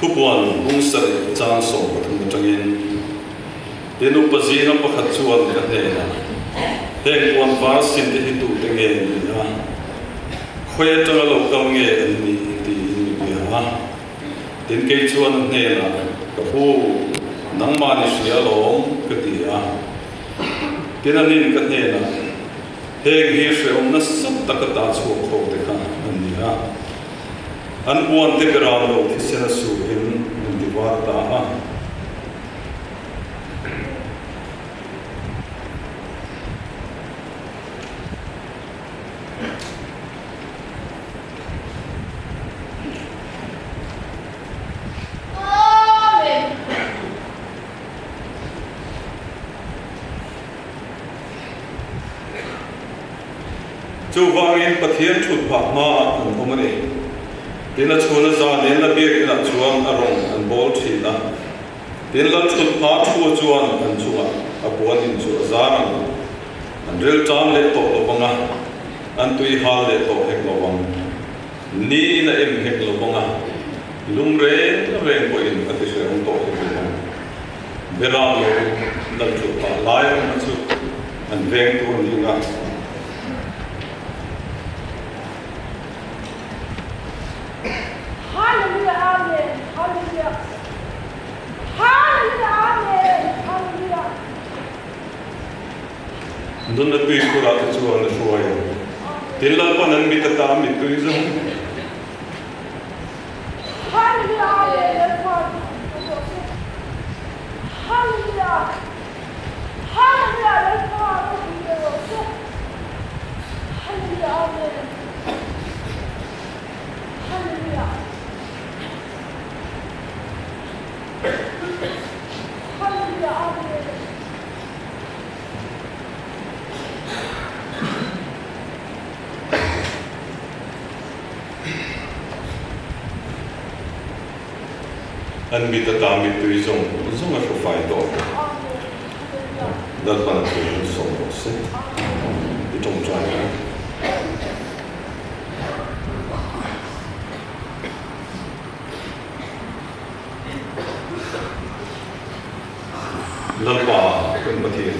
Thupuan bung sarih chang 13 atangin Tin upa zinga pakhat chuan ka hnenah, Heng puan var sin te hi tute nge ni a? Khawi atanga lo kal nge an nih? tiin mi bia a. Tin kei chuan a hnenah, Ka pu, nangmah ni hria alawm, ka ti a. Tin anin ka hnenah, Heng hi hrehawm nasa taka ta chhuak ho te kha an ni a. An puan te beram lo thisen a suhin an ti var ta a. Chuvangin Pathian thut phah hmaah an awm a ni. Tin a chhun a zan in a biakinah chuan a rawng an bawl thin a. Tin lal thut phah thu chuan an chungah a puan in chu a zar ang. An ril tan leh tawh lo vang a, an tui hal leh tawh hek lo vang. Ni in a em hek lo vang a, lung reng reng pawhin a ti hrehawm tawh hek lo vang. Beram lo lal thut phah lai awmna chu an veng tur a ni a. Hallelujah Amen Hallelujah Hallelujah Amen Hallelujah. Nunna tui khurah te chuan a hruai a, tin Lalpan an mit ata a mittui zawng. Hallelujah Amen Lalpa ropui rawh se Hallelujah Hallelujah Lalpa ropui rawh se Hallelujah Amen Hallelujah Hallelujah Amen. An mit ata mittui zawng zawng a hru fai tawh. Lalpan a thu in sawm rawh se. I tawngtai ang. Lalpa kan Pathian.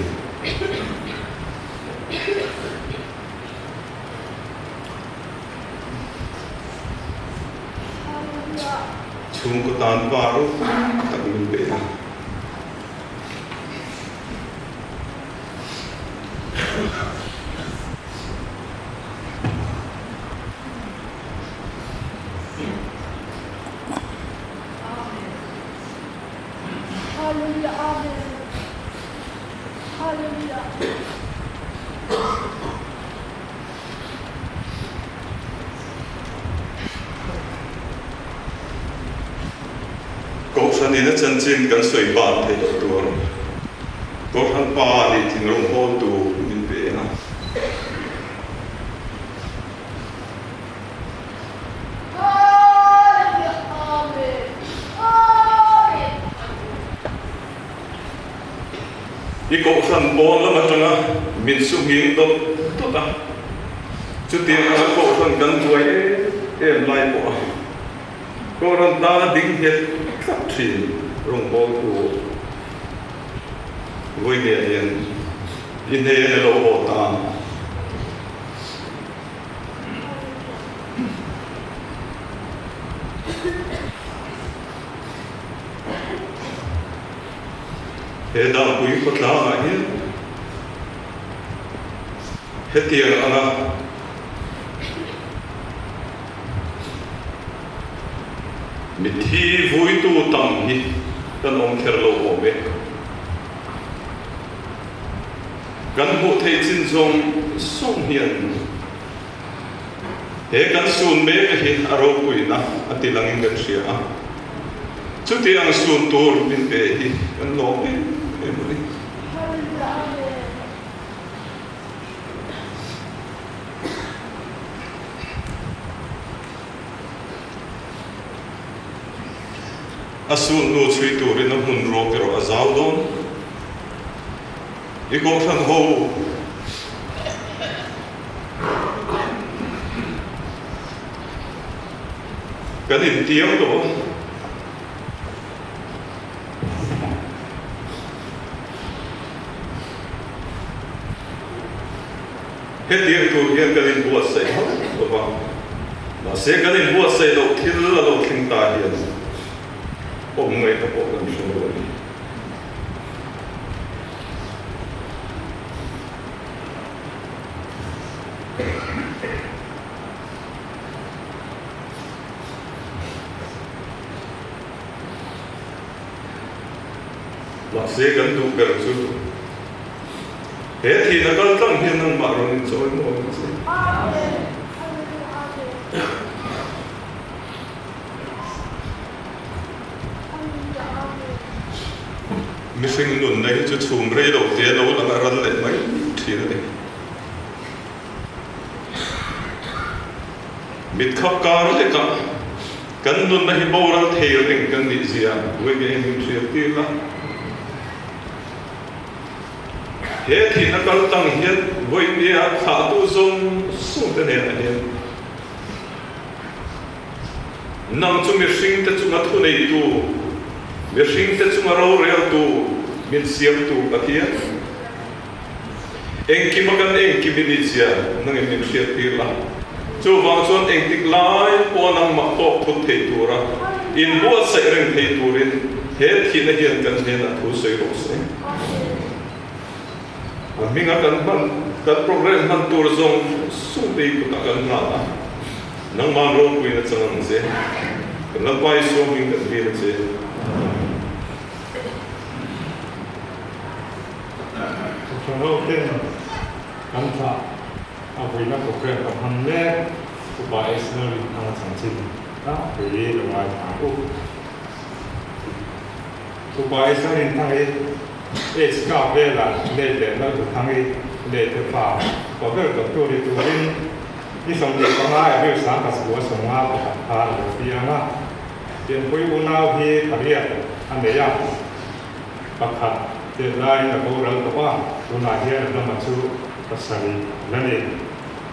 Chhungkaw tan pa ropui tak min pe a. Hallelujah Amen Hallelujah. Kohhran in a chanchin kan sawi ban theih loh tur Kohhran pa nih thingrung hawltu min pe a. Hallelujah Amen Amen. I kohhran pawn lam atanga min su nghing dawt dawt a, chutiang anga kohhran kan buai em em lai pawh a kohhran tana ding nghet tlat thin rawngbawltu Vawinia hian i hnen a lo haw ta. He Dahpui khawtlangah hian hetiang anga mitthi vuitu tam hi kan awm kher lo awm e. Kan hmuh theih chin zawng zawng hian he kan sun mek hi a ropuina a ti langin kan hria a. Chutiang sun tur min pe hi kan lawm em em a ni. A sun hnu chhui turin a hmun ruak erawh a zau dawn. I kohhran ho. Kan intiam tawh a. Hetiang tur hian kan inbuatsaih hauh lo va, mahse kan inbuatsaih loh thil a lo thleng ta hian awm ngaihna pawh kan hre lo a ni. Mahse kan duh ber chu he thihna kal tlang hian nangmah rawn inchawi maw ang che. Mihring nunna hi chu chhum rei lo te lo lang a ral leh mai thin a ni. Mitkhap kar lekah kan nunna hi boral thei reng kan nih zia vawi nge min hriat tir la. He thihna kal tang hian vawi nia thlahtu zawng zawng te hnenah hian Nang chu mihringte chunga thuneitu, mihringte chunga roreltu, min siamtu Pathian. Engkima kan engkim i nih zia nangin min hriattir la. Chuvang chuan engtik lai pawha nangmah tawk thut thei tura inbuatsaih reng thei turin he thihna hian kan hnenah thu sawi rawh se. A hminga kan hman, kan program hman tur zawng zawng te hi kutah kan nghal a. Nangmah ropuiin a chang ang che. Kan Lalpa Isua hming kan dil a che. Amen. Kohhran ho ten kan thlah a vuina program ka hman mek Upa Esner in thang a chanchin tlangpui lo ngaithla ang u. Upa Esner in thang hi Age kap vela lei leh lal bu thang hi lei te fa upa ber doctor ni turin ni 25 April 1951 khan a lo piang a. Pianpui unau hi pariat a nei a. Pakhat tet laiin a boral tawh a, tunah hian a lama chu pasarih a la ni.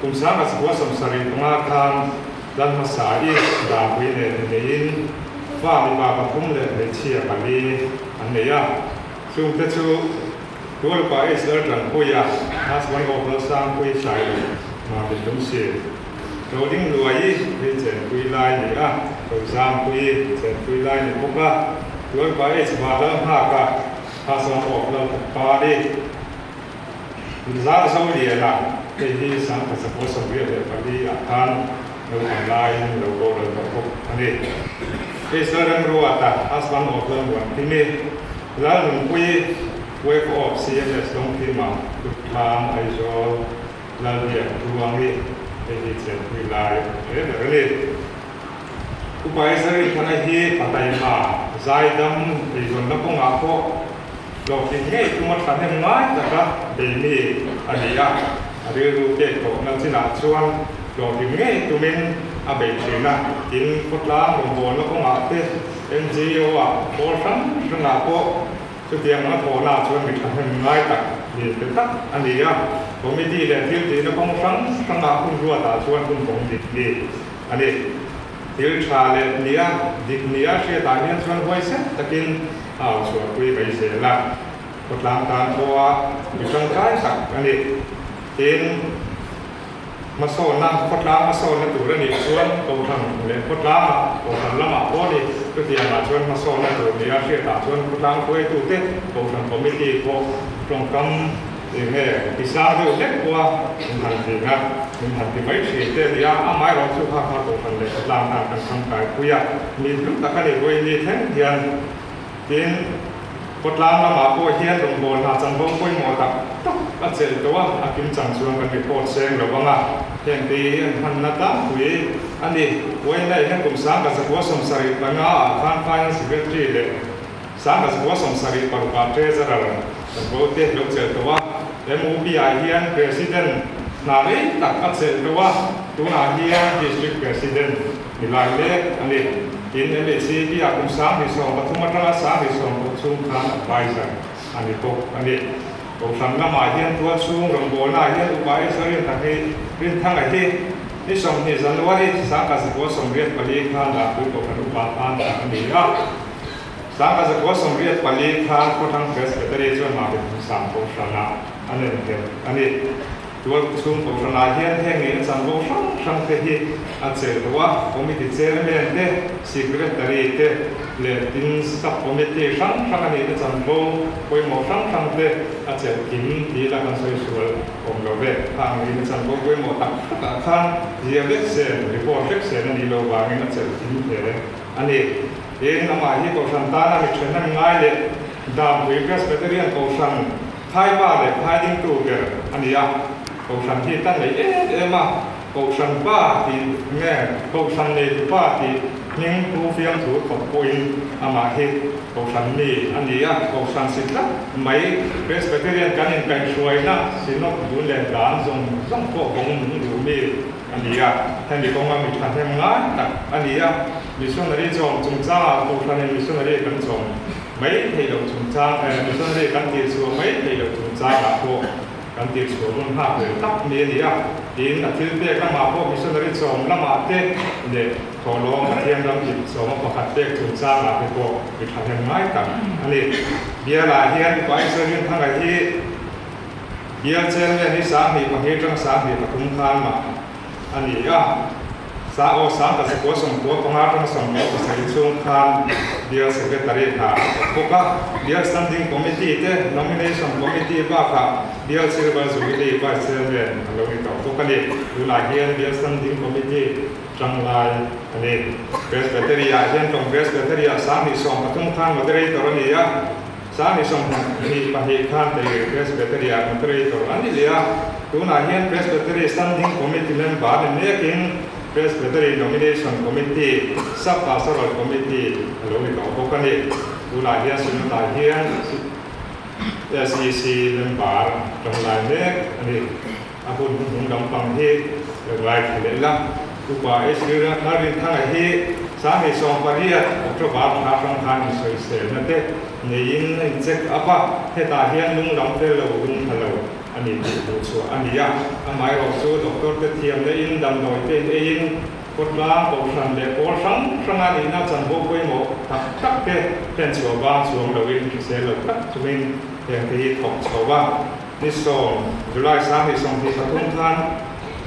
Kum 1975 khan Lal hmasa i Dapui nen inneiin fa mipa pathum leh hmeichhia pali an nei a. Chungte chu Tualpa Israel Tanpuia, Husband of Lalsangpui Sailo, Mami Tumsi, Roding Luai hei chenpui lai ni a, Rozampui chenpui lai ni bawk a, Tualpa H Vanlal Nghaka, Husband of Lalpari, Zarzoliana, hei hi 1984 ah khan naupang laiin lo boral tawh bawk a ni. Israel Remruata, Husband of Lalmuanthimi, Lalnunpui, Wave of CMS Lawngthima, Kutthlang, Aizawl, Lalbiak Tluangi, hei hi chenpui lai hle ber a ni. Upa Israel Thana hi Pataima, Zaidam, eizawnna kawngah pawh hlawhtling ngei tuma thahnem ngai taka bei mi a ni a, a rilru pek tawhna chinah chuan hlawhtling ngei tumin a bei thin a, tin khawtlang rawngbawlna kawngah te NGO-ah pawl hrang hrangah pawh Chutiang a thawhna chuan mi thahnem ngai tak ni te tak a ni a, committee leh thil tihna kawng hrang hrangah hun ruatah chuan hun kawng dik ni a ni. Thil tha leh nia dik nia hriatah hian chuan huaisen takin a au chhuahpui mai zel a, khawtlang tan pawha mi tangkai tak a ni. Tin. Hmasawnna, khawtlang hmasawnna tur a nih chuan Kohhran leh khawtlangah, Kohhran lamah pawh a ni. Chutiangah chuan hmasawnna tur nia hriatah chuan khawtlang hruaitute, Kohhran Committee pawh tawngkam eng nge tisang deuh hlek pawha min han tling a, min han ti mai thin te a ni a. Amaherawh chu kha kha Kohhran leh khawtlang tan kan tangkaipui a, mi hlu tak a ni. Vawiin thleng hian Tin, khawtlang lamah pawh hian rawngbâwl hna chanvo pawimawh tak tak a chelh tawh a, a kimchang chuan kan report seng lo ang a, heng te hi an hmanna tlangpui a ni. Uaina hian kum 1975 ah khan Finance Secretary leh 1976 ah Treasurer chanvo te lo chelh tawh a, MUP ah hian President hna rei tak a chelh tawh a, tunah hian District President ni lai mek a ni. Tin, MHCP ah kum 2013 atanga 2020 chhung khan advisor a ni bawk a ni. Kohhran lamah hian tual chhung rawngbawlna ah hian Upa Ezra Rinthang hi Rinthanga hi ni 20 January 1984 khan Dahpui Kohhran Upa tan tak a ni a. 1984 khan Khawthlang Presbytery chuan Mahni Thungsang Kohhranah a nen nghet a ni. Tual chhung kohhranah hian heng in chanvo hrang hrang te hi a chelh lo a, Committee Chairman te, Secretary te leh tin Sub Committee hrang hrang a nihna chanvo pawimawh hrang hrang te a chelh kim ti ila kan sawi sual awm lo ve. Khang nihna chanvo pawimawh tak takah khan zia vek sen, report vek sen a nih loh vangin a chelh kim hle a ni. Tin, amah hi kohhran tana mi thenhnem ngai leh Dampui Presbyterian Kohhran Khaipa leh khaidingtu ber a ni a, Kohhran hi ta nei em em a, Kohhran pa tih nge Kohhran neitu pa tih hming pu fiamthu thawk pawhin amah hi Kohhran mi a ni a, Kohhran si tlat mai Presbyterian kan inkaihhruaina Synod dun leh dan zawng zawng pawh vawng nung duh mi a ni a, hemi kawnga mi thahnem ngai tak a ni a, Missionary chawm chungchangah Kohhranin Missionary kan chawm. Mai thei loh chungchang eh missionary kan tir chhuah mai thei loh chungchangah pawh kan tir chhuah rawn nghak ve tak mi a ni a, tiin a thil pek lamah pawh missionary chawm lamah te leh thawhlawm Pathian ram ip chawma pakhat pek chungchangah te pawh mi thahnem ngai tak a ni. Bialah hian Upa Israel Thanga hi Bial Chairman hi 2002 atanga 2003 khan mah a ni a. Sa aw sang ka sakua 95 atanga 97 chhung khan Bial Secretary hna a thawk bawk a. Bial Standing Committee te Nomination Committee bakah Bial Silver Jubilee Vice Chairman a lo ni tawh bawk a ni. Tunah hian Bial Standing Committee tanglai a ni. Presbytery-ah hian Congress Presbytery-ah 2013 khan Moderator a ni a. 2022 khan Teirei Presbytery-ah Moderator a ni leh a, tunah hian Presbytery Standing Committee member ni mekin Presbytery Nomination Committee, Sub-Pastoral Committee a lo ni tawh bawk a ni. Tunah hian Synod-ah hian SEC member tanglai mek a ni. A hun hnuhnung lampang hi lo ngaithla leh la. Upa H. Lalrinthanga hi 2018 October thla atang khan insawiselna te neiin a in check up a, hetah hian lung lam fel lo, lung tha lo a ni tih hmuh chhuah a ni a. Amaherawh chu doctor te thiamna in damdawi te in eiin khawtlang, kohhran leh pawl hrang hranga nihna chanvo pawimawh tak tak te hlen chhuah vang chuang loin hrisel lo tak chungin heng te hi thawk chho a. Ni 10, July 2023 khan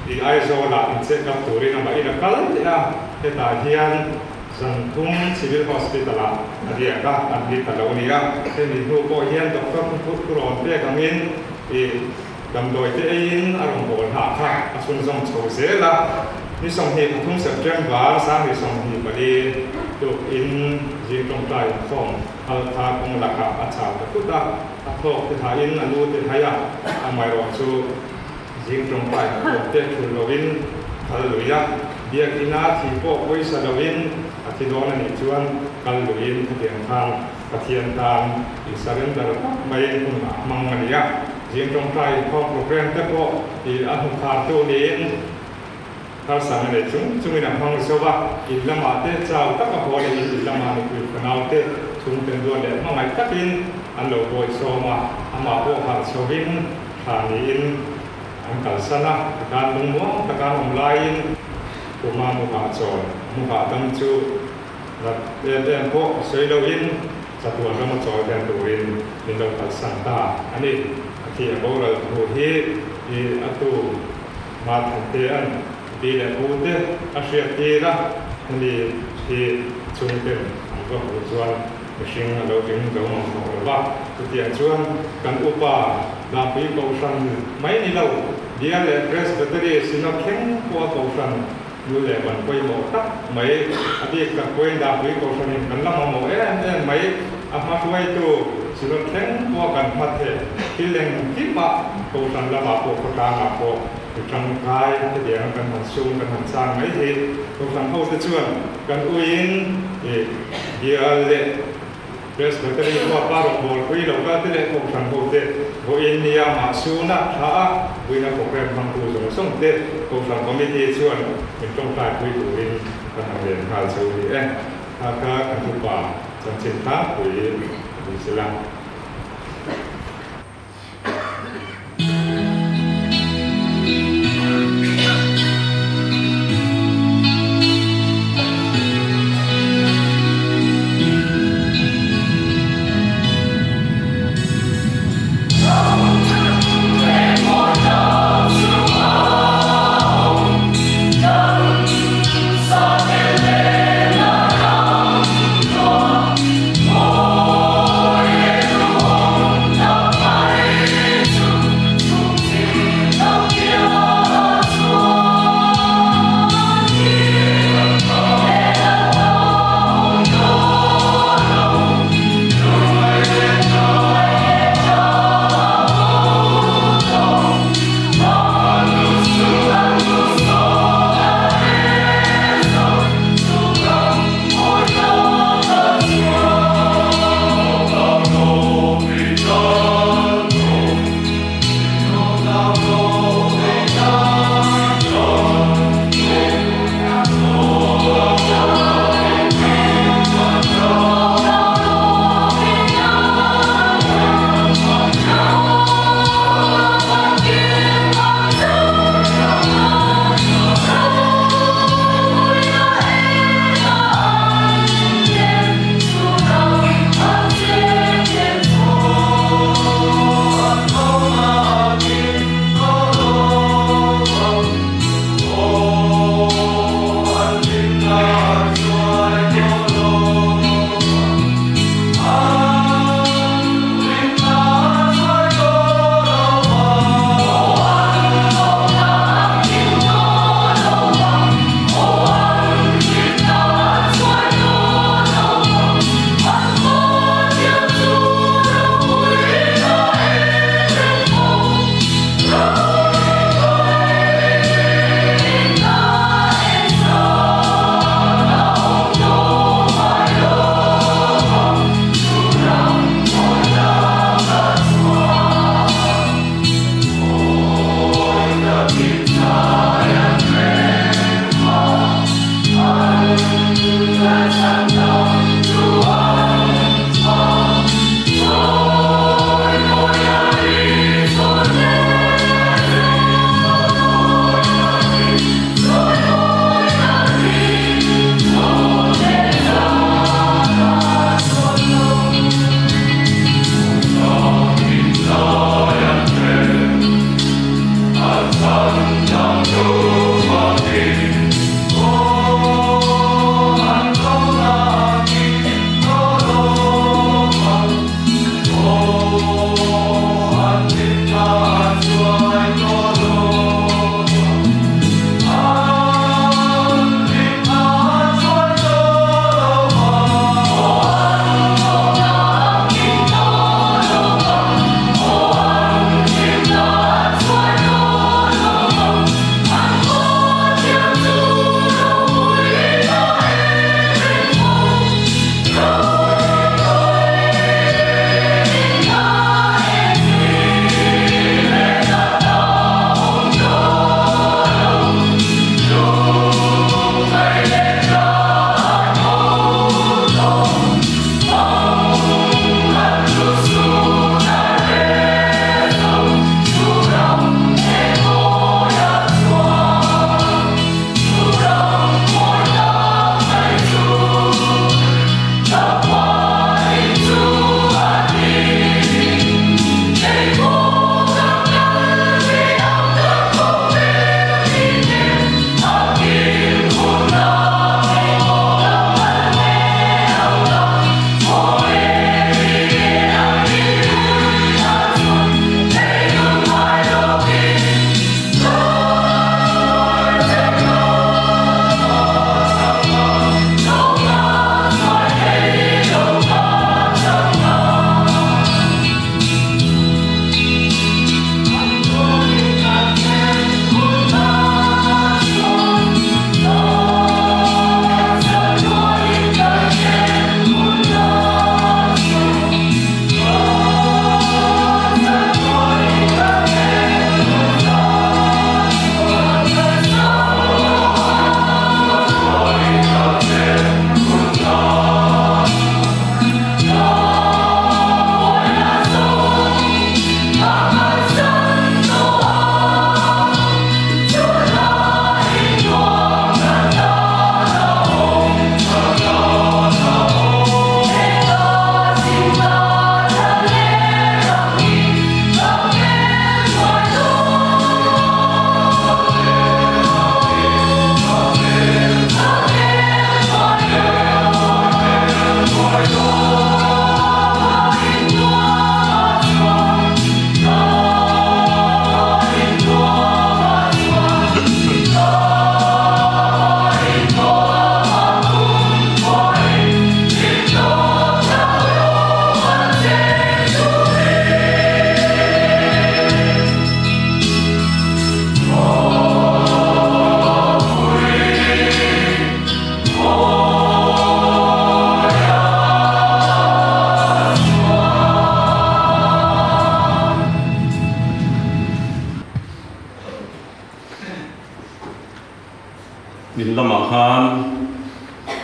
i Aizawl-ah in check up turin amah in a kal leh a, hetah hian Zanthum Civil Hospital-ah a riak a, admit a lo ni a. Hemi hnu pawh hian doctor thu rawn pek angin i damdawi te eiin a rawn bawl hnah kha a chhunzawm chho zel a. Ni 23 September 2024 tukin zing tawngtai inkhawm Halkha kawng lakah a chau ta phut a. A thawk te thain a lu te hai a, amaherawh chu zing tawngtai hnathawk te thul loin kal lui a, biakina thi pawh pawisa loin a thi dawn a nih chuan kal luiin khatiang khan Pathian tan i surrender tak mai hun a hmang a ni a. Zing tawngtai inkhawm program te pawh i a hnukhar tu niin Harsana nei chung chungin a hmang zo a, in lamah te chau tak a haw leh in in lama nupui fanau te chhungten duat leh hmangaih takin an lo bawi sawm a, amah pawh harh chhovin thla niin an kalsan a, titan lungmuang taka an awm laiin Puma muhah chawl muhah dam chu nat em em pawh sawi loin chatuan rama chawl hian turin min lo kalsan ta a ni. A thi a boral thu hi i a tu. Mahthante an pi leh pu te a hriat tir a, hemi hi chhungten an va hmuh chuan mihring a lo ring zo mang tawh lo va. Chutiang chuan kan upa Dampui Kohhran mai ni lo, Bial leh Presbytery Synod thleng pawha Kohhran nu leh ban pawimawh tak mai a bik tak pawhin Dampui Kohhranin kan la mamawh em em mai a hma hruaitu Synod thleng pawha kan hma theh thil engkimah Kohhran lamah pawh khawtlangah pawh mi tangkai hetianga kan han sum kan han chang mai hi Kohhran hote chuan kan uiin i Bial leh Presbytery huapa rawngbâwl pui lo kal te leh Kohhran hote vawiin nia mah suna thla a buina program hmangtu zawng zawng te Kohhran Committee chuan min tawngtai pui turin kan han len nghal chu ni e. Kha kha kan upa chanchin tlangpui a ni sela.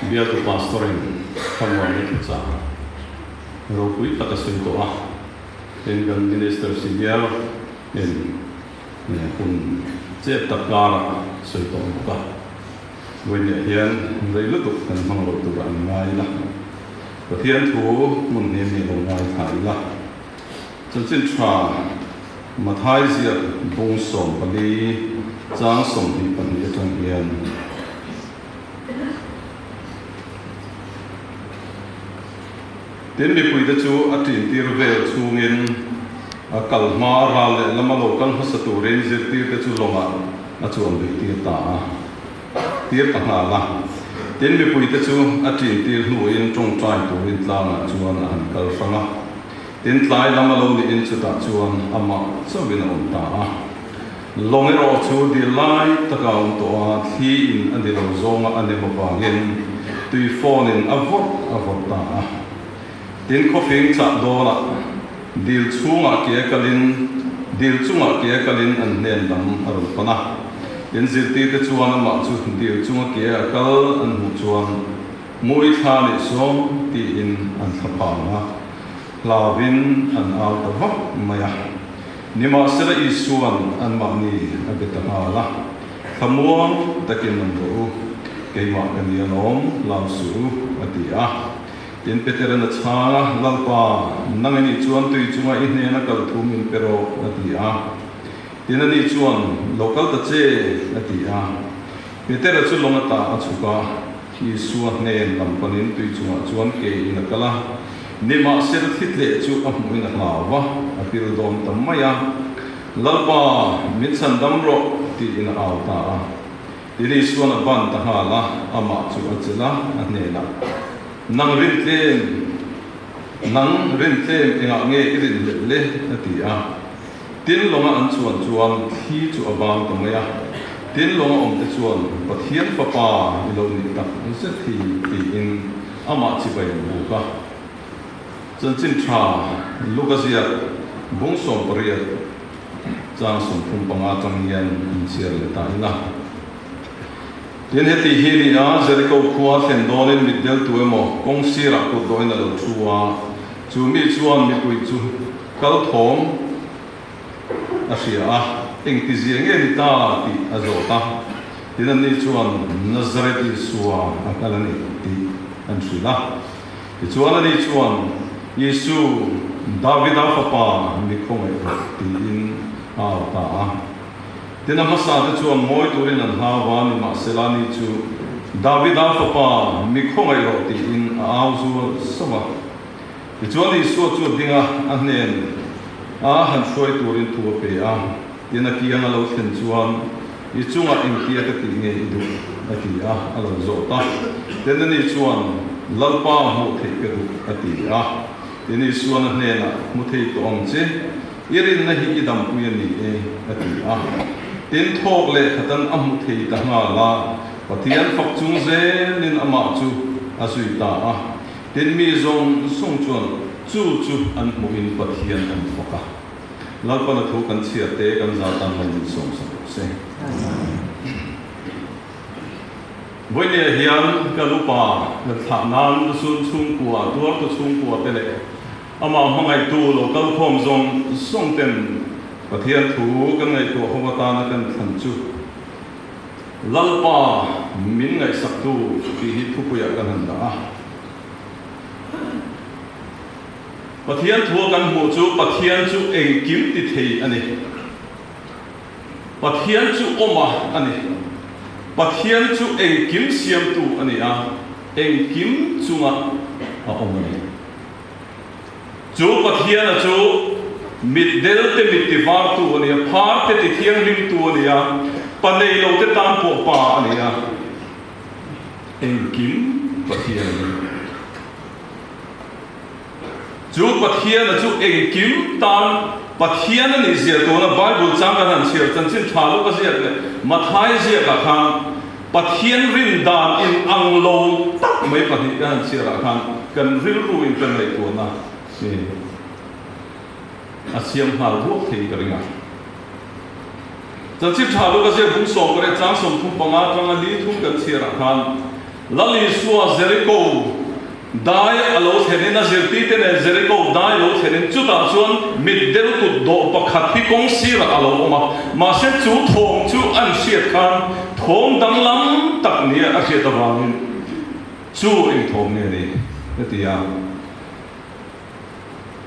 Bialtu Pastor-in thlamuanna thuchah ropui tak a sawi tawh a, tin kan Minister Senior in hun chep tak karah sawi tawh bawk a, vawiinah hian rei lutuk kan hmang lo turah an ngai ila, Pathian thu hmun hnem hi lo ngaithla ila. Chanchin tha Mathai ziak bung 14 chang 22 atang hian. Tin mipuite chu a tintir vel chungin a kal hma ral leh lama lo kal hmasa turin zirtirte chu lawngah a chuan luih tir ta a, tir ta nghal a. Tin mipuite chu a tintir hnuin tawngtai turin tlangah chuan a han kal hrang a. Tin tlai lama lo niin chutah chuan amah chauhin a awm ta a. Lawng erawh chu dil lai taka a awm tawh a, thli in a ni lo zawnga a nem avangin tui phone in a vawrh a vawrh ta a. Tin khawfing chah dawnah dil chhungah ke kalin dil chungah ke kalin an hnen lam a rawn pan a. Tin zirtirte chuan amah chu dil chunga ke a kal an hmuh chuan Mui thla nih sawm tiin an thla phang a, hlauin an au ta vak mai a. Nimahsela Isua'n anmahni a be ta nghal a, Thlamuang takin awm rawh u, keimah ka ni alawm, hlau suh u, a ti a. Tin Petera'n a chhang a, Lalpa, nang i nih chuan tui chunga i hnena kal thu min pe rawh, a ti a. Tin ani chuan, Lo kal ta che, a ti a. Petera chu lawng ata a chhuk a, Isua hnen lam panin tui chungah chuan ke in a kal a, nimahsela thi tleh chu a hmuhin a hlau va, a pil dawn ta mai a. Lalpa, min chhan dam rawh, tiin a au ta a. Tin Isua'n a ban ta nghal a, amah chu a chelh a, a hnenah, Nang rin tlem, nang rin tlem engah nge i rin hlelh le? a ti a. Tin lawnga an chuan chuan thli chu a bang ta mai a, tin lawnga awmte chuan Pathian Fapa i lo nih tak zet hi tiin amah chibai an buk a. Chanchin tha Luka ziak bung 18 chang 35 atang hian an chhiar leh ta ila. Tin heti hi ni a, Jeriko khua thlen dawnin mitdel tu emaw kawng sirah kut dawhin a lo thu a, chu mi chuan mipui chu Kal thawm a hria a, engti zia nge ni ta tih a zawt a, tin anni chuan Nazareth Isua a kal a ni tih an hrilh a. Tichuan ani chuan, Isu, Davida fapa mi khawngaih rawh tiin a au ta a. Tin a hmasa te chuan mawi turin an hau va, nimahsela ani chu Davida fapa mi khawngaih rawh tiin a au zual sauh a. Tichuan Isua chu a ding a, a hnen a han hruai turin thu a pe a. Tin a kiang a lo thlen chuan, I chungah engtia ka tih nge i duh? a ti a, a lo zawt a. Tin ani chuan, Lalpa hmuh theih ka duh, a ti a. Tin Isua'n a hnenah, Hmu thei tawh ang che, i rinna hi i dampui a ni e, a ti a. Tin thawk leh khatan a hmu thei ta nghal a, Pathian fak chung zelin amah chu a zui ta a. Tin mi zawng zawng chuan chu chu an hmuhin Pathian an fak a. Lalpana thu kan chhiar te kan zar tan mai min sawm sak rawh se. Vawinia hian kan upa kan thlah nan lusun chhungkua, tuartu chhungkua te leh amah hmangaihtu lo kal khawm zawng zawng ten Pathian thu kan ngaihtuah ho atana kan thlan chu Lalpa min ngaihsaktu tih hi thupuiah kan han dah a. Pathian thua kan hmuh chu Pathian chu engkim ti thei a ni. Pathian chu awma a ni. Pathian chu engkim siamtu a ni a, engkim chunga a awm a ni. Chu Pathiana chu mitdel te mit ti vartu a ni a, phar te ti thianghlimtu a ni a, pa nei lo te tan pawh pa a ni a, engkim Pathian a ni. Chu Pathiana chu engkim tan Pathian a nih zia tuna Bible chang kan han chhiar chanchin tha luk a ziak leh Mathai ziakah khan Pathian rin dan in ang lo tak mai pahnih kan han chhiarah khan kan rilru in kan ngaihtuahna hi a siam nghal ruak thei ka ring a. Chanchin tha luk a ziak bung 18 chang 35 atanga li thum kan chhiarah khan. Lal Isua Jeriko dai a lo thlenin a zirtirte nen Jeriko dai lo thlenin chutah chuan mitdel kut dawh pakhat hi kawng sirah a lo awm a, mahse chu thawm chu an hriat khan thawm danglam tak nia a hriat avangin chu eng thawm nge ni? a ti a.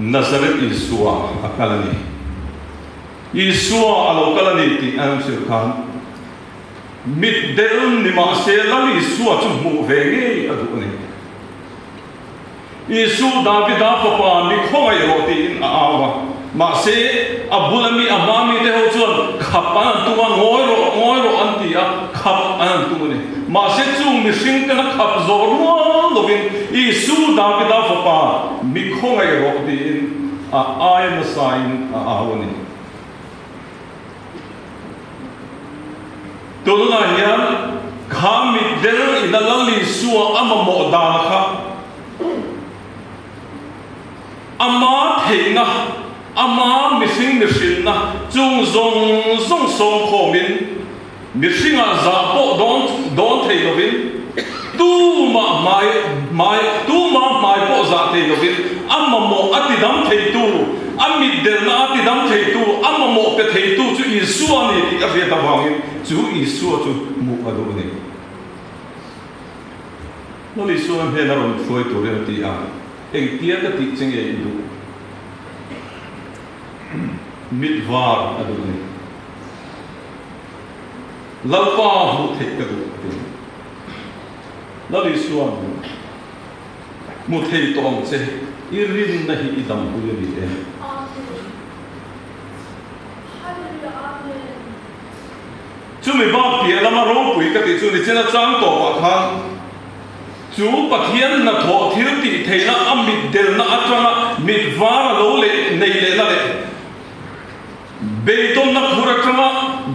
Nazareth Isua a kal a ni. Isua a lo kal a ni tih an hrilh khan mitdel ni mah se Lal Isua chu hmuh ve ngei a duh a ni. Isu Davida fapa mi khawngaih rawh tiin a au a, mahse a bula mi a hma mite ho chuan khap an an tum a, ngawi rawh, ngawi rawh an ti a, khap an an tum a ni. Mahse chung mihring tena khap zawh rual lovin Isu Davida fapa mi khawngaih rawh tiin a aia nasain a au a ni. Tunah hian kha mitdel ina Lal Isua a mamawh dan kha ama theihna, ama mihring mihrinna chung zawng zawng sawmkhawmin mihringah zah pawh dawn dawn thei lovin tumah hmai hmai tumah hmai pawh zah thei lovin a mamawh a tidam theitu, a mitdelna a tidam theitu, a mamawh pe theitu chu Isua a ni tih a hriat avangin chu Isua chu hmuh a duh a ni. Lal Isua hnena rawn hruai turin a ti a, Engtia ka tih che nge i duh? Mit var a duh a ni. Lalpa hmuh theih ka duh a ti. Lal Isua'n hmu thei tawh ang che, i rinna hi i dampui a ni e. Chumi bak piah lama ropui ka tih chu ni chen a chang tawpah khan chu Pathian hnathawh thil tih theihna a mitdelna atanga mit var a lo leh nei lehna leh Beidawnna phur atanga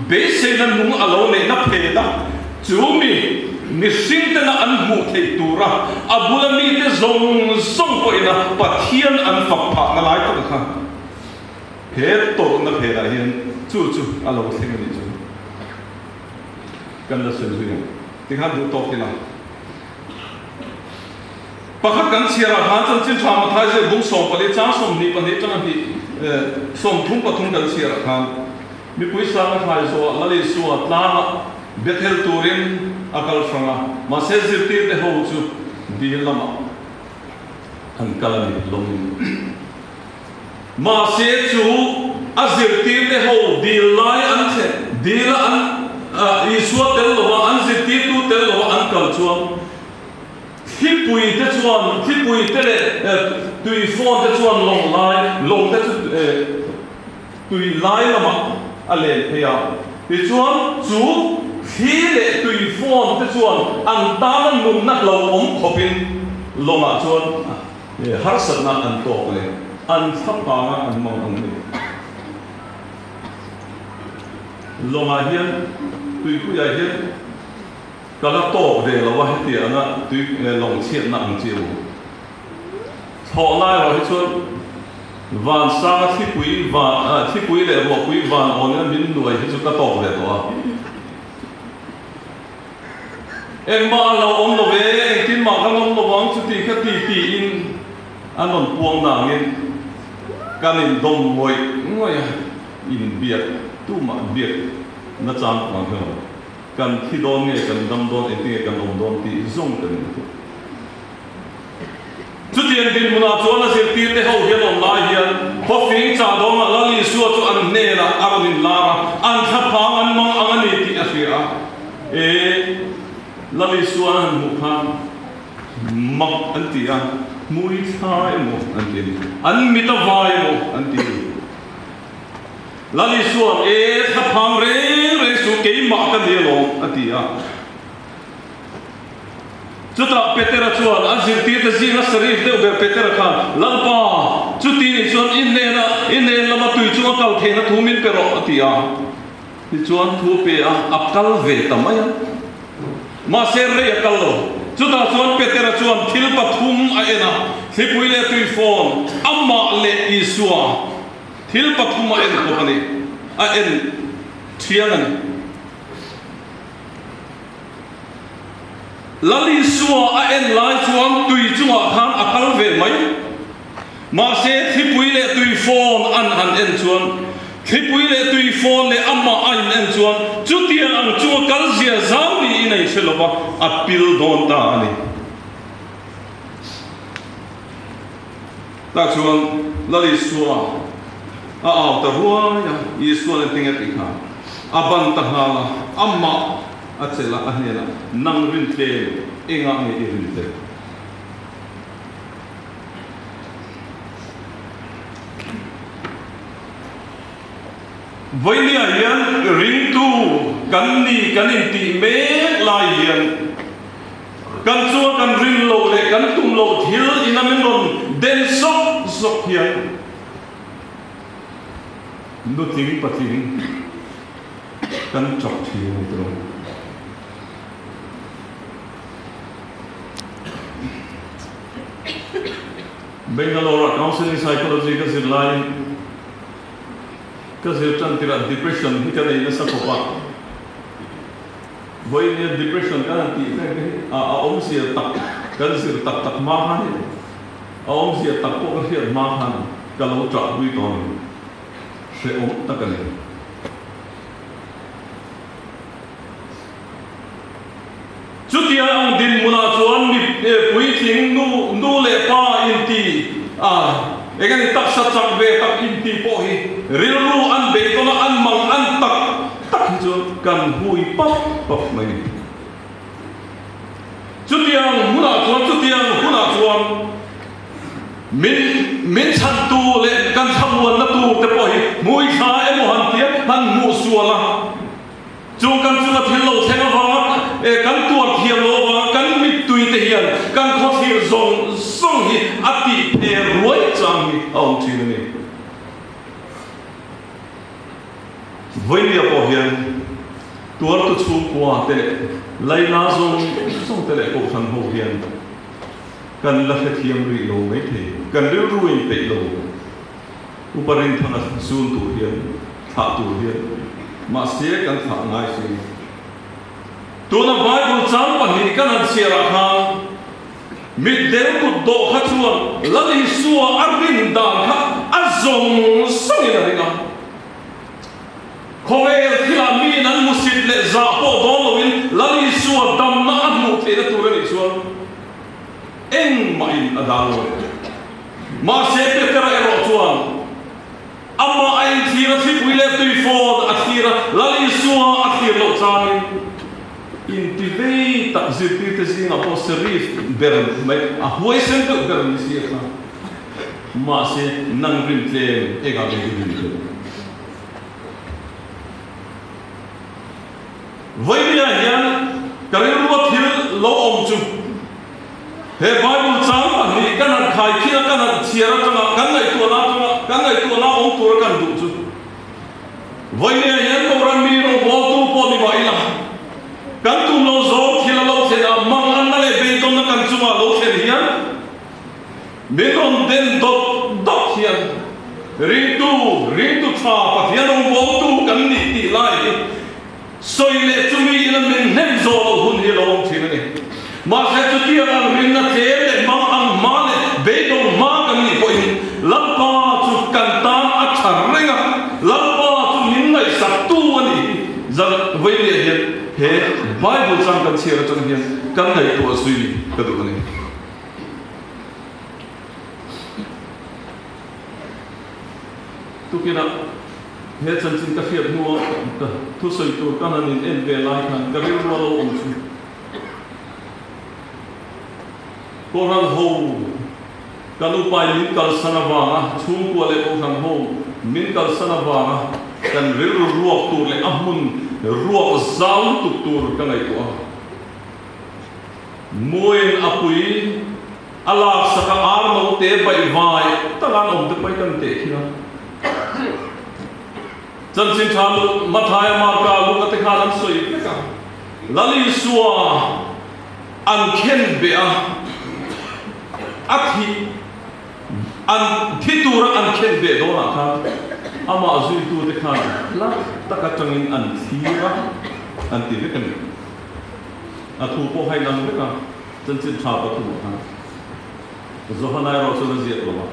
beiseina nung a lo neihna phet a, chu mi mihringtena an hmuh theih tura a bula mite zawng zawng pawhina Pathian an fak phahna lai tak kha he tawrhna phetah hian chu chu a lo thleng a nih chu kan la sawi zui ang. Tikhan duh tawk ila. Pakhat kan chhiarah khan chanchin tha Mathai zir bung 14 chang 22 atanga hnih 33 kan chhiarah khan mipui sanga thlai zawhah Lal Isua tlangah Bethel turin a kal hrang a, mahse zirtirte ho chu dil lamah an kal a ni lawngin. Mahse chu a zirtirte ho dil lai an thlen, dila an Isua tel lova an zirtirtu tel lova an kal chuan, Thlipui te chuan thlipui te leh tui fawn te chuan lawng lai lawng te chu tui lai lamah a len phei a. Tichuan chu thli leh tui fawn te chuan an tana nunna hlauhawm khawpin lawngah chuan harsatna an tawk leh an thlapanga an mang ang a ni. Lawngah hian tuipuiah hian. Ka la tawk ve lo a heti anga tui lawng chhiatna ang chi u. Thlawh lai erawh hi chuan van sanga thlipui van thlipui leh ruahpui van awnin a min nuai hi chu ka tawk ve tawh a. Engmah a lo awm lo ve, engtin mah kan awm lo ang chuti kha ti tiin an rawn puang nangin kan indawm ngawih ngawih a, inbiak tumah biak nachang ang hi a awm. Kan thi dawn nge kan dam dawn engti nge kan awm dawn tih zawng kan in thup. Chutiang dinhmunah chuan a zirtirte ho hian awm lai hian khawfing chah dawnah Lal Isua chu an hnenah a rawn inlar a, an thlaphang an mang ang a ni tih a hria a. E, Lal Isua an han hmuh khan mak an ti a, hmui thla emaw an ti a ni, an mit a vai emaw an ti a ni. Lal Isua'n, E, thlaphang reng reng suh, keimah ka ni alawm, a ti a. Chutah Petera chuan a zirtirte zinga sarif deuh ber Petera khan, Lalpa, chuti nih chuan i hnena, i hnen lama tui chunga kal theihna thu min pe rawh, a ti a. Tichuan thu pe a, a kal ve ta mai a. Mahse rei a kal lo. Chutah chuan Petera chuan thil pathum a en a, thlipui leh tuifawn, amah leh Isua. Thil pathum a en khawp a ni, a en thiang a ni. Lal Isua a en lai chuan tui chungah khan a kal ve mai. Mahse, thlipui leh tui fawn an han en chuan, thlipui leh tui fawn leh amah a in en chuan chutiang ang chunga kal zia zau niin a inhre lo va, a pil dawn ta a ni. Tah chuan Lal Isua a au ta ruai a, Isua'n engtin a tih kha a ban ta nghal a, amah a chelh a, a hnenah, Nang rintlem, engah nge i rintlem? Vawinia hian ringtu kan ni kan intih mek lai hian kan chunga kan rin loh leh kan tum loh thil ina min rawn den zawk zawk hian nutling patling kan tap thin a ni tawh. Bangalore-ah Counselling Psychology ka zir laiin ka zir tan tirah depression hi ka nei nasa khawp a. Vawiin depression kan han tih mek te hi a awmzia tak kan zir tak tak hma khan hi a awmzia tak pawh ka hriat hma khan ka lo ṭahpui tawh a ni. Hrehawm tak a ni. Chutiang ang dinhmunah chuan mi puitling nu nu leh pa inti a, eng a ni taksa chak ve tak inti pawh hi rilru an beidawn a, an mang an tak tak hi chuan kan hui pap pap mai ni. Chutiang hunah chuan chutiang hunah chuan min min chhantu leh kan thlamuanna tur te pawh hi hmui thla emaw han tia han hmuh sual a, Chu kan chunga thil lo thleng avanga kan tuar thiam lo avanga kan mittui te hian kan khawthlir zawng zawng hi a tih phe ruai chang hi a awm thin a ni. Vawinia pawh hian tuartu chhungkua te leh Laila zawng zawng te leh Kohhran ho hian kan la hrethiam rih lo maithei, kan rilru in peih lo. Upa Rinthanga zun tur hian thlah tur hian mahse kan thlah ngai si. Tuna Bible chang pahnih kan han chhiarah khan mitdel kut dawh kha chuan Lal Isua a rin dan kha a zawng zawngin a ring a. Khawvel thilah miin an hmusit leh zah pawh dawn loin Lal Isua damna a hmuh theihna tur a nih chuan engmahin a dang lo. Mahse Petera erawh chuan amah a inthlir a, thlipui leh tuifawn a thlir a, Lal Isua a thlir loh changin inti vei tak zirtirte zingah pawh Serif ber mai a huaisen deuh ber ni si a kha. Mahse nang rin tlem engah nge i rin tlem? Vawinia hian ka rilrua thil lo awm chu He Bible chang pahnih kan han khaikhin a, kan han chhiar atanga, kan ngaihtuahna atanga, kan ngaihtuahna awm tura kan duh chu vawinia hian Kohhran mi rawngbawltu pawh ni mah ila, kan tum lo zawng thil a lo thlen a, manganna leh beidawnna kan chungah lo thlen hian min rawn den dawt dawt hian ringtu, ringtu tha Pathian rawngbawltu kan nih tih lai hi Sawi leh chumi ila min hnem zawh loh hun hi a lo awm thin a ni. Mahse chutiang ang rinna tlem leh hmang ang hma leh beidawng hma kan nih pawhin Lalpa chu kan tan a tha reng a, Lalpa chu min ngaihsaktu a ni hi zan vawinia hian he Bible chang kan chhiar atang hian kan ngaihtuah zui ka duh a ni. Tukinah he chanchin ka hriat hnua ka thusawi tur ka han in en ve lai khan ka rilru a lo awm chu Kohhran ho kan upai min kalsan avanga chhungkua leh Kohhran ho min kalsan avanga kan rilru ruak tur leh a hmun ruak zau lutuk tur ka ngaihtuah a. Muin a pui a lak sak a ar no te baih vai tak an awm te pawh hi kan teh khi a. Chanchin tha lu Mathaia Marka Luka te khan an sawi vek a. Lal Isua an khen beh a, a thih an thi tura an khen beh dawnah khan amah zuitute khan hla tak atangin an thlir a, an ti vek a ni. A thu pawh hai lang vek a, chanchin tha pathumah khan Johana erawh chuan a ziak lo a.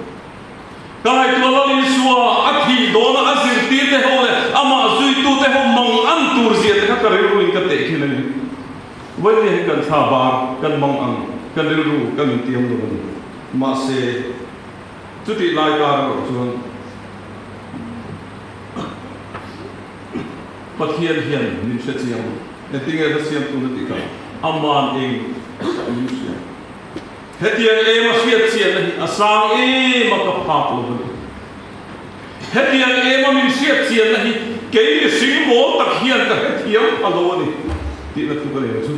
Ka ngaihtuah Lal Isua a thih dawna a zirtirte ho leh amah zuitute ho mang an tur zia te kha ka rilruin ka teh khin a ni. Vawiin hi kan thla bar kan mang ang, kan rilru kan intiam lo a ni. Mahse, chutih lai kar erawh chuan Pathian hian min hre chiang lo. Engtinge hla siam tun a tih kha aman eng min hria. Hetiang ema hriat chianna hi a sang em a ka phak lo a ni. Hetiang ema min hriat chianna hi kei mihring mawl tak hian ka hrethiam pha lo a ni tihna thu ka nei ang chu.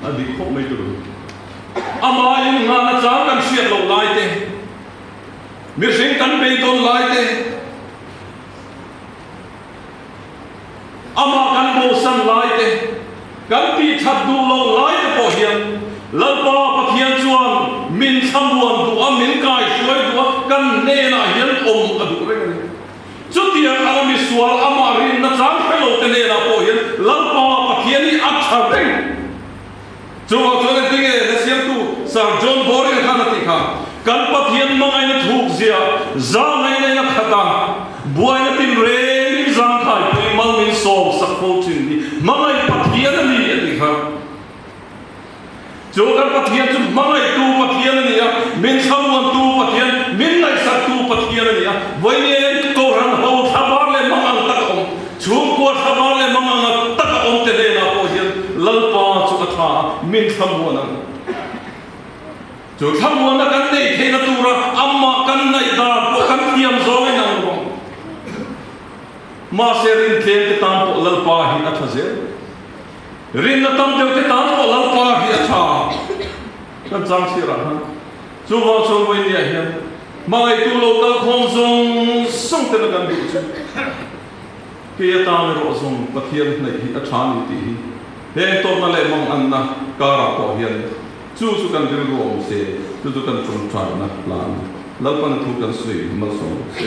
A dik khawp mai tur. Amah inngahna chang kan hriat loh lai te, mihring kan beidawn lai te, Amah kan bosan lai te, kan tih that duh loh lai te pawh hian Lalpa Pathian chuan min thlamuan duh a, min kaihruai duh a, kan hnenah hian awm a duh reng a ni. Chutiang anga misual amah rinna chang hre lo te hnenah pawh hian Lalpa Pathian hi a tha reng. Chuvang chuan engtinge na siamtu Sir John Boring-a khan a tih kha, Kan Pathian hmangaihna thukzia zangaihna in a khat a, buaina tinrengin zangkhaipui mal min sawm sak fo thin hi hmangaih Pathian a ni a tih kha. Chu kan Pathian chu hmangaihtu Pathian a ni a, min thlamuantu Pathian, min ngaihsaktu Pathian a ni a, vawiin Kohhran ho thlabar leh mangang tak a awm. Chhungkua thlabar leh manganga tak a awm te hnenah pawh hian Lalpa chu a tha a, min thlamuan ang. Chu thlamuanna kan neih theihna tura amah kan ngaihdan pawh kan thiam zawng in ang lo ang. Mahse rintlem te tan pawh Lalpa hi a tha zel. Rinna tam deuh te tan pawh Lalpa hi a tha. Kan chang chhiarah khan chuvang chuan vawinia hian hmangaihtu lo kal khawm zawng zawng tena kan duh chu. Kei atan erawh zawng Pathian hnaih hi a tha ni tih hi heng tawrhna leh manganna karah pawh hian chu chu kan rilru awm se, chu chu kan tawngtaina hla a ni. Lalpan a thu kan sawi malsawm rawh se.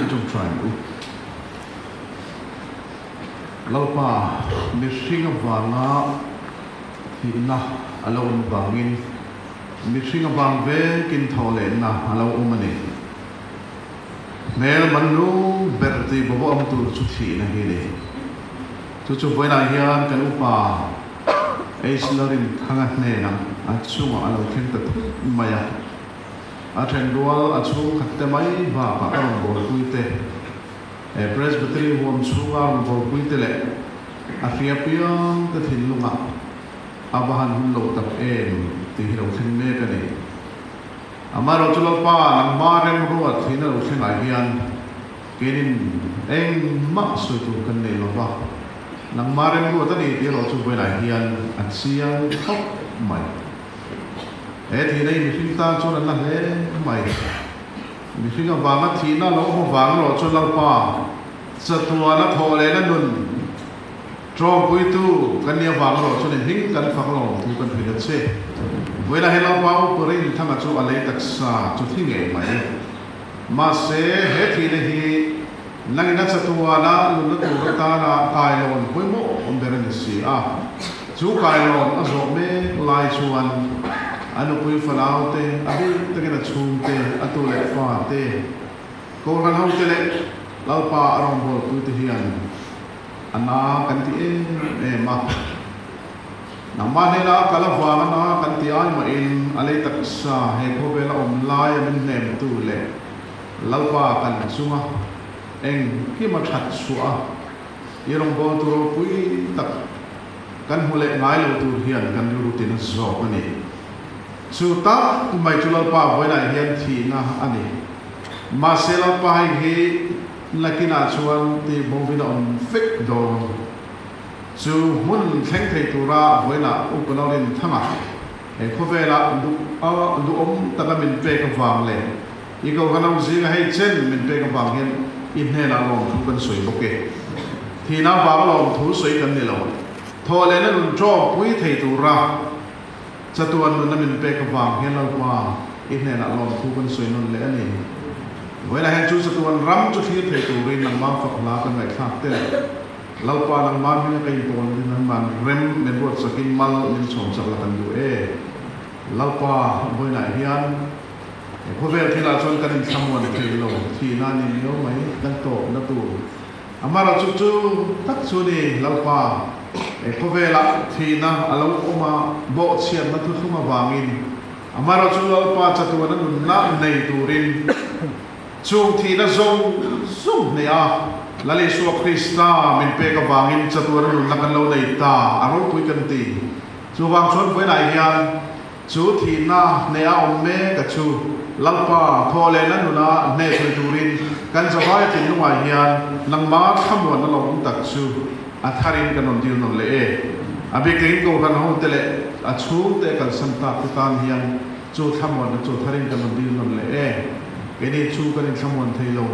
Ṭawngṭai ang u. Lalpa, mihring avanga thihna a lo awm vangin mihring avang vekin thawhlehna a lo awm a ni. Hmel man lu ber tih bawh awm tur chu thihna hi a ni. Chu chu vawiinah hian kan upa Eislerin Thanga hnenah a chungah a lo thleng ta thut mai a. A then rual a chhungkhat te mai bakah a rawn bawlpui te, he Presbytery huam chhunga a rawn bawlpui te leh a hria piang te thinlungah a va han hun lo tak em tih hi lo thleng mek a ni. Amaherawhchu Lalpa nangma remruat thihna lo thlengah hian keinin engmah sawi tur kan nei lo va, nangma remruat a ni tih erawh chu vawiinah hian a chiang khawp mai. He thihna hi mihring tan chuan an la hle mai. Mihring avanga thihna lo awm avang erawh chuan Lalpa chatuana thawh lehna nun Ṭawngpuitu kan nih avang erawh chuan i hming kan fak lo thu kan hrilh a che. Vawilah he Lalpa Upurin Thanga chu a lei taksa chu thi ngei mai. Mahse, he thihna hi nangin a chatuana nunna tur atana kailawn pawimawh awm ber a ni si a. Chu kailawn a zawh mek lai chuan a nupui fanaute, a bik takin a chhungte, a tu leh fate, Kohhran hote leh Lalpa a rawngbawlpuite hian A na kan ti em em a, nangmah hnena kal avang a na kan ti ai mahin a lei taksa he khawvela awm laia min hnemtu leh Lalpa kan chunga engkim a that chhuah a, i rawngbawltu ropui tak kan hmu leh ngai lo tur hian kan rilru tina zawk a ni. Chu tak mai chu Lalpa vawiinah hian thihna a ni. Mahse Lalpa hei hi Nakinah chuan tih bovin a awm vek dawn. Chu hmun thleng thei tura vawiinah Upa Lorin Thanga he khawvela duhawm taka min pek avang leh i kohhran ho zinga hei chen min pek avang hian i hnenah lawmthu kan sawi bawk e. Thihna avanga lawmthu sawi kan ni lo. Thawhlehna nun ṭawmpui thei tura Chatuan nunna min pek avang hian Lalpa i hnenah lawmthu kan sawi nawn leh a ni. Vawiinah hian chu chatuan ram chu thlir thei turin nangmah fak hla kan ngaihthlak te leh Lalpa nangmah hminga ka intawn din nangman rem min ruat sakin mal min chhawm chak la kan duh e. Lalpa vawiinah hian he khawvel thilah chuan kan inthlamuan thei lo, thihna a ni miau mai kan tawpna tur. Amara chu chu tak chu ni Lalpa, he khawvelah thihna a lo awm a, bawhchhiatna thuthlung avangin Amara chu Lalpa chatuana nunna nei turin chung thihna zawng zawng hneh a, Lal Isua Krista min pek avangin chatuana nunna kan lo nei ta, a ropui kan ti. Chuvang chuan vawiinah hian Chu thihna hneh a awm mek a chu Lalpa thaw lehna nuna hneh thui turin kan zavai thinlungah hian nangma thlamuanna lo awm tak chu a tharin kan rawn dil nawn leh e. A bik takin Kohhran hote leh a chhungte kalsan tak te tan hian chu thlamuanna chu a tharin kan rawn dil nawn leh e. Keini chu kan inthlamuan thei lo.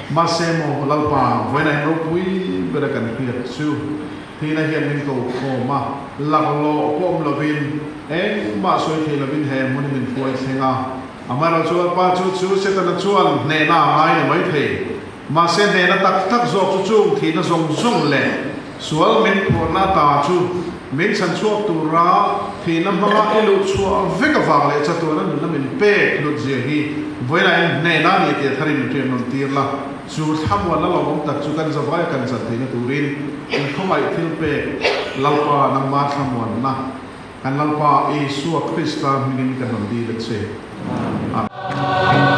Mahse maw Lalpa vawiinah hian ropui bera kan hriat chu. Thihna hian min ko khawm a, laklawh pawh awm lovin, engmah sawi thei lovin he hmun hi min hruai thleng a. Amaherawhchu Lalpa chu chu Setana chuan hnehna a ngai ni mai thei. Mahse hnehna tak tak zawk chu chung thihna zawng zawng leh sual min phuarna ata chu min chhan chhuak tura thihna hmanga i luh chhuah vek avang leh chatuana nunna min pek hlut zia hi vawiinah in hnehna a ni tih a tharin min hriat nawn tir la. Chu thlamuanna lo awm tak chu kan zavai kan chan theihna turin inkhawngaih thil pek Lalpa nangma thlamuanna kan Lalpa Isua Krista hmingin kan rawn dil a che. Amen.